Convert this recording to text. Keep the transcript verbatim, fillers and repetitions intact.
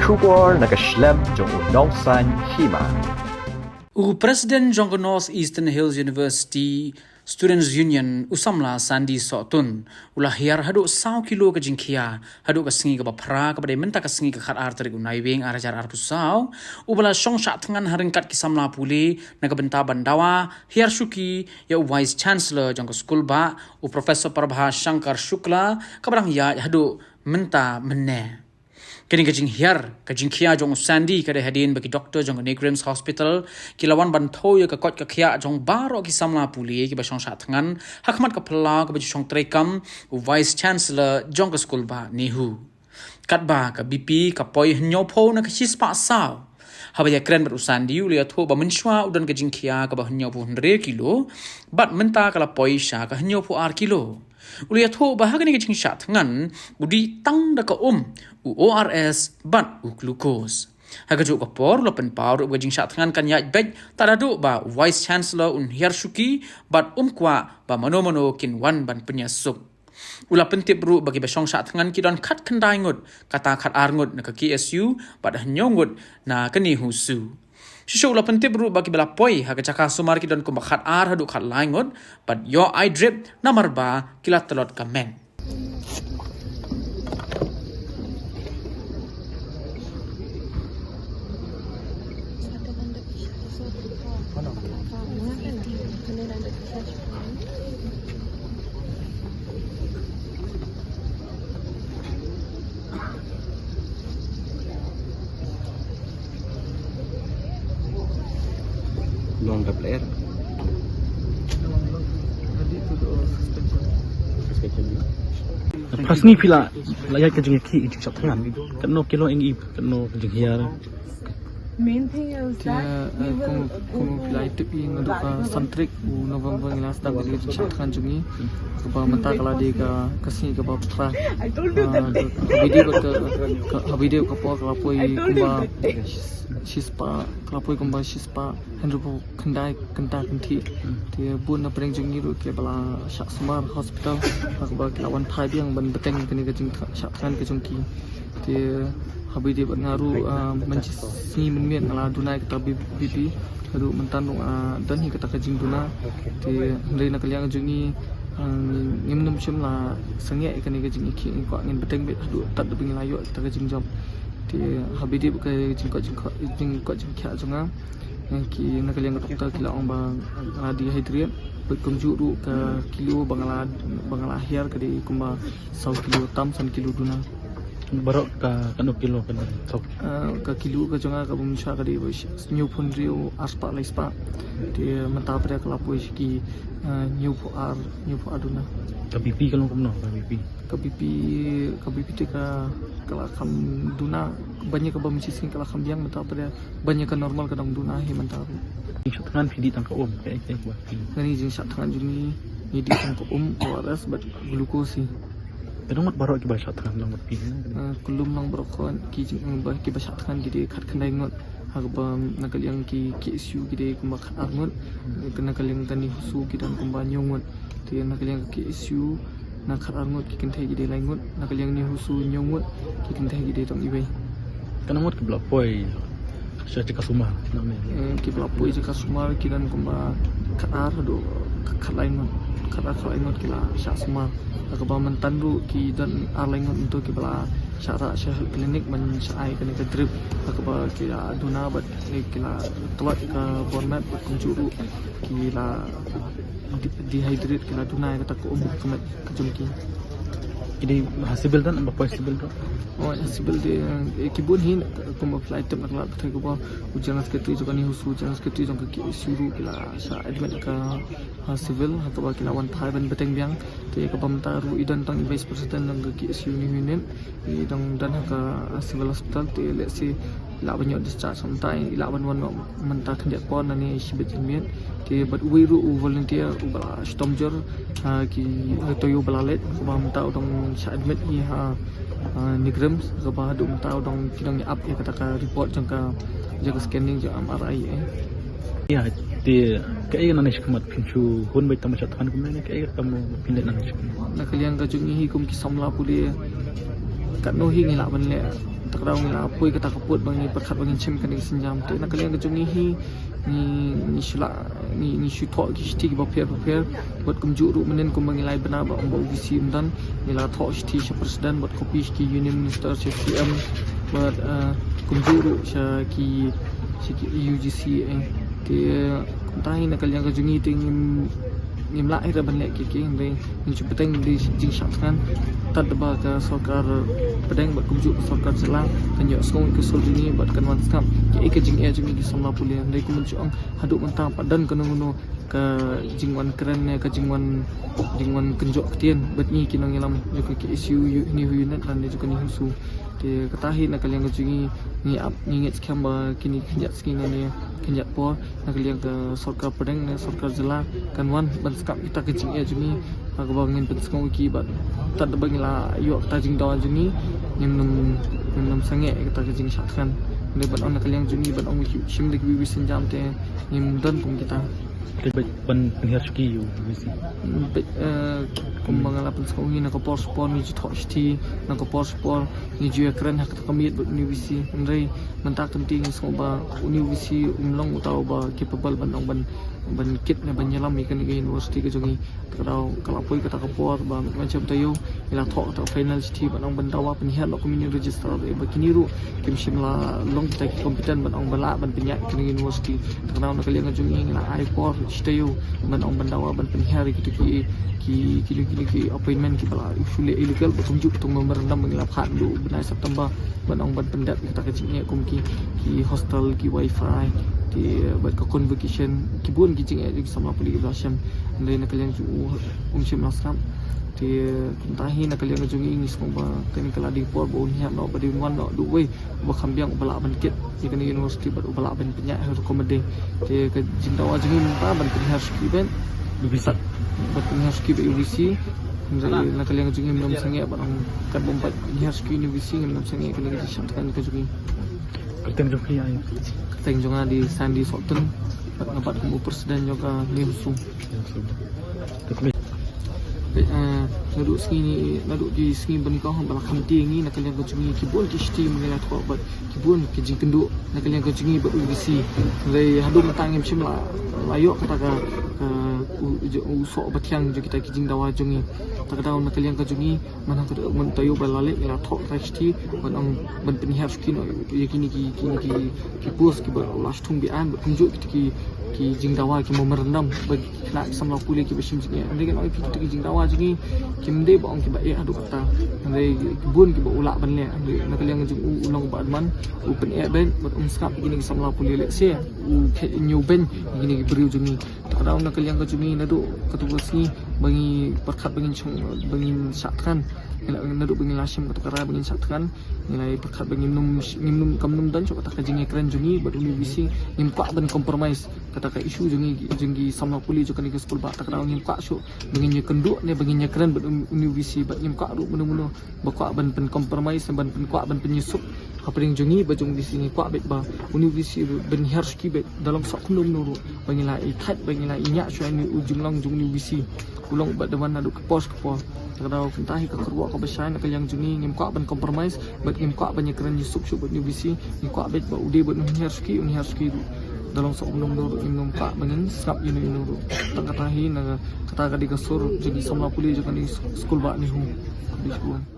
Khubor na ka shlem jong u Nongsaiñ Hima. U President jong ka North Eastern Hills University Students Union, u samla Sandy Sohtun, u la hiar haduh saw kilo ka jingkhia haduh ka sngi kaba phra, kaba dei mynta ka sngi ka khatar tarik u Naiwieng ar hajar arphew saw, uba la shong shah thngan ha ryngkat ki samla pule na ka bynta ban dawa hiar shuki ïa u Vice Chancellor jong ka skulbah, u Professor Prabha Shankar Shukla, kaba dang ïaid haduh mynta mynne. Kane ka jinghiar ka jingkhia jong u Sandy ka dei hadien ba ki doktor jong ka NEIGRIHMS Hospital ki la wan ban thew ïa ka koit ka khiah jong baroh ki samla pule kiba shong shah thngan ha khmat ka phyllaw kaba ju shong treikam u Vice Chancellor jong ka skulbah NEHU. Katba ka BP ka poi hynñiewphew na ka shispah saw. Haba ïakren bad u Sandy, u la ïathuh ba mynshuwa u don ka jingkhia kaba hynñiewphew hynriew kilo, bad mynta ka la poi sha ka hynñiewphew ar kilo. U la ïathuh ba ha kane ka jingshah thngan u dih tang da ka um, u ORS bad u glucose. Ha kajuh ka por u la pynpaw ruh ba ka jingshah thngan kan ïaid beit tad haduh ba u Vice Chancellor un hiar shuki bad um kwah ba mano mano kin wan ban pynïasuk. U la pyntip ruh ba kiba shong shah thngan ki don khatkhyndai ngut, kata khatar ngut na ka KSU bad hynñiew ngut na ka NEHUSU. Shisha u la pyntip ruh ba kiba la poi ha ka jaka sumar ki don kumba khatar haduh khatlai ngut bad ïoh ai drip namar ba ki la tlot ka met. Long ka player. Suspension. Phra sngi phi la, la ïaid ka jingïakhih jingshah thngan. Katno kilo ïing i, katno ka jinghiar. Main thing is that we will kum, kum phi la tip hi, naduh ka san tarik u November ngi la sdang ka jingshah thngan jong ngi. Kaba mynta ka la dei ka, ka sngi kaba phra. I told you that day. Haba ïadei bad ka, ka, haba ïadei bad ka por ka la poi kumba shispah, ka la poi kumba shispah hynriewphew khyndai kynta kynthih. Te bun na pdeng jong ngi ruh kiba la shah sumar hospital, ha kaba ki la wan phai biang ban bteng kane ka jingshah thngan ka jong ki. Te haba ïadei bad nga ruh, ah, mynta sngi mynmiet nga la duna ïa kata BP, ruh mynta ruh nga don hi kata ka jingduna. Te hynrei na ka liang jong ngi, ah, ngim nym shym la sangeh ïa kane ka jingïakhih, ngi kwah ngin bteng beit haduh tad ba ngin la ïoh ïa kata ka jingjop. Te haba ïadei bad ka jingkoit jingkhiah, jingkoit jingkhiah jong nga, eh, ki na ka liang ka doktor ki la ong ba nga la dehydrate, bad kumjuh ruh ka kilo ba nga la, ba nga la hiar ka dei kumba saw kilo tam san kilo duna. Baroh ka katno kilo ka dei? Saw. Eh, ka kilo ka jong nga kaba mynshuwa ka dei ba shi, hynñiewphew hynriew, arspah laispah. Te mynta pat ka la poi sha ki, eh, hynñiewphew ar, hynñiewphew ar duna. Ka BP ka long kumno ka BP? Ka BP, ka BP te ka, ka la kham duna, ban ïa kaba mynshisngi ka la kham biang, mynta pat ban ïa ka normal ka dang duna hi mynta ruh. Jingshah thngan phi dih tang ka um, kaei kaei ba phi? Kane jingshah thngan jong ngi, ngi dih tang ka um, ORS bad glucose hi. Ka dang mut baroh kiba shah thngan lang bad phi? Ah, khlem lang baroh khoit, ki jing, ba, kiba shah thngan ki dei khatkhyndai ngut. Ha kaba na ka liang ki KSU ki dei kumba khatar ngut. Na ka liang ka NEHUSU ki don kumba hynñiew ngut. Te na ka liang ka KSU na khatar ngut ki kynthei ki dei lai ngut, na ka liang NEHUSU hynñiew ngut ki kynthei ki dei tang iwei. Katno ngut kiba la poi sha jaka sumar? Eh, kiba la poi jaka sumar ki don kumba khatar haduh khatlai ngut, khatar khatlai ngut ki la shah sumar. Ha kaba mynta ruh ki don ar lai ngut mynta kiba la shah rah sha health clinic ban shah ai kane ka drip. Ha kaba ki la duna bad, eh, ki la tlot ka bor met bad kumjuh ruh ki la de-, dehydrate, ki la duna ïa kata ka um ka met ka jong ki. Ki dei ha civil don, ba poi civil don? Oh, ha civil de, eh, ki bun hi, kumba phi la tip na ka lad pyrthei kumba u General Secretary jong ka NEHUSU, General Secretary jong ka KSU ruh ki la shah admit ka ha civil, ha kaba ki la wan phai ban bteng biang. Te kaba mynta ruh i don tang i Vice President jong ka KSU NEHU Unit, i dang don ha ka, ah, Civil Hospital, te lehse i lah ban ïoh discharge mynta, i lah ban wan noh mynta khyndiat por nangne shibit janmiet. Te bad uwei ruh u volunteer uba la shitom jur, ah, ki, ah, taïew ba la leit, kaba mynta u dang shah admit hi ha, ah, NEIGRIHMS, kaba haduh mynta u dang, ki dang ïa ap ïa kata ka report jong ka, jong ka scanning jong MRI, eh. Ïa, te kaei nangne shakhmat, phin shu hun beit tang ba shah thngan kumne ne kaei ka kam phin leh nangne shakhmat? Na ka liang ka jong ngi hi kum ki samla pule, katno hi ngi lah ban leh Te ka daw ngi la poi kata ka pud ba ngi pyrkhat ba ngin shim kane ka sienjam. Te na ka liang ka jong ngi hi ngi, ngi shu la, ngi, ngi shu thoh ki shithi kiba pher bapher. Bad kumjuh ruh mynnin kumba ngi la ai bynta ba ong ba U V C ym don, ngi la thoh shithi sha president bad copy sha ki union minister, sha C M, bad, eh, kumjuh ruh sha ki, sha ki U G C, eh. Te, eh, kumta hi na ka liang ka jong ngi te ngim, ngim lah hi ruh ban leh kiei kiei, hynrei ngin shu bteng da ka jingshah thngan. Tad ba ka sorkar pdeng bad kumjuh ka sorkar jylla kan ïohsngew ïa ka sur jong ngi bad kan wan sngap kaei ka jingeh jong ngi ki samla pule. Hynrei kumjuh ong haduh mynta pat don kano kano ka jingwan kren ne ka jingwan, jingwan kynjoh ktien bad ngi ki nongïalam jong ka K S U, uni u unit lane jong ka NEHUSU. Te kata hi na ka liang ka jong ngi, ngi ap, ngi ngeit skhem ba kine ki khyndiat sngi ne kine ki khyndiat por na ka liang ka sorkar pdeng ne sorkar jylla kan wan ban sngap kita ki jingeh jong ngi ha kaba ngin pynsngew ïa ki bad tad ba ngi la ïoh kata jingdawa jong ngi ngin nym, ngin nym sangeh ïa kata ki jingshah thngan. Hynrei ban ong na ka liang jong ngi ban ong shim da kiwei kiwei sienjam te ngim don kum kita. Te bad ban pynhiar shuki ïa U V C. Bad, eh, kumba nga la pynsngew hi na ka por sha por ngi ju thoh shithi, na ka por sha por ngi ju ïakren ha kata ka miet bad uni U V C. Hynrei mynta ka sngi ngi sngew ba uni U V C um long uta uba capable ban ong ban, ban kit ne ban ïalam ïa kane ka university ka jong ngi. Te ka daw ka la poi kata ka por ba mynta shem taïew ngi la thoh kata ka final shithi ban ong ban dawa pynhiar noh kum uni u registrar ba kine ruh kim shym la long kita ki competent ban ong ba lah ban pynïaid kane ka university. Te ka daw na ka liang ka jong ngi ngi la ai por shi taïew ban ong ban dawa ban pynhiar ïa kita ki, ki, ki, ki, ki appointment kiba la shu leh illegal bad kumjuh katto memorandum ba ngi la phah naduh u bnai September ban ong ban pyndep ïa kita ki jingeh kum ki, ki hostel, ki wifi, ki, bad ka convocation, ki bun ki jingeh jong ki samla pule kiba la shem. Hynrei na ka liang jong u um shym la sngap. Te kumta hi na ka liang jong ngi ngi sngew ba kane ka la dei por ba un hiar noh, ba dei un wan noh da uwei uba kham biang uba lah ban kit ïa kane ka university bad uba lah ban pynïaid ha rukom ba dei. Te ka jingdawa jong ngi mynta ban pynhiar shuki beit. U V C. Ban pynhiar shuki beit U V C. Hynrei na ka liang jong ngi ngim nym sangeh ban ong katba ym pat pynhiar shuki uni U V C ngim nym sangeh ïa kane ka jingshah thngan ka jong ngi. Kyrteng jong phi ai? Kyrteng jong nga dei Sandy Sohtun. Bad nga bat kum u president jong ka NEHUSU. Peit, eh, naduh sngi, naduh ki sngi ba nyngkong ba la kham tie ngi na ka liang ka jong ngi ki bun ki shithi ba ngi la thoh bad ki bun ki jingkynduh na ka liang ka jong ngi bad U V C. Hynrei haduh mynta ngim shym la, la ïoh kata ka, ka, u, u, u soh ba thiang jong kita ki jingdawa jong ngi. Te ka daw na ka liang ka jong ngi mynta ka, mynta taïew ba la leit ngi la thoh kata ka shithi ban ong ban pynhiar shuki noh ïa kine ki, kine ki, ki post kiba la shah thung biang bad kumjuh kita ki, ki jingdawa ki memorandum ba ki khynnah ki samla pule kiba shim jingeh. Hynrei ngan ong ïa phi kita ki jingdawa jong ngi kim dei ba ong kiba eh haduh katta. Hynrei ki bun kiba u lah ban leh. Hynrei na ka liang jong u, u long ba man u pyneh beit bad um sngap ïa kine ki samla pule lehse u khet ñiew beiñ ïa kine ki briew jong ngi. Te ka daw na ka liang ka jong ngi naduh katu ka sngi ba ngi pyrkhat ba ngin shong, ba ngin shah thngan. Naduh ba ngi la shim katu ka rai ba ngin shah thngan ngi la pyrkhat ba ngin nym, ngin nym, kam nym don shuh kata ka jingïakren jong ngi bad uni U V C. Ngim kwah ban compromise kata ka issue jong ngi, jong ki samla pule jong kane ka skul bah. Te ka daw ngim kwah shuh ba ngin ïakynduh ne ba ngin ïakren bad uni U V C bad ngim kwah ruh mano mano ba kwah ban pyn compromise, ban pyn kwah ban pynïasuk hapdeng jong ngi bad jong U V C. Ngi kwah beit ba uni U V C ban hiar shuki beit da long shuh kumno kumno ruh ba ngi la ïa thait, ba ngi la ïa ñiah shuwa ïa u jinglong jong uni U V C. U long ba da wan naduh ka por sha ka por. Te ka daw kumta hi ka kyrwoh kaba shai na ka liang jong ngi, ngim kwah ban compromise bad ngim kwah ban ïakren ïasuk shuh bad uni U V C. Ngi kwah beit ba u dei ban hiar shuki, un hiar shuki ruh. Da long shuh kumno kumno ruh ngim kwah ba ngin sngap ïano ïano ruh. Tang kata hi na kata ka dei ka sur jong ki samla pule jong kane ka skul bah NEHU. Ka dei shuh.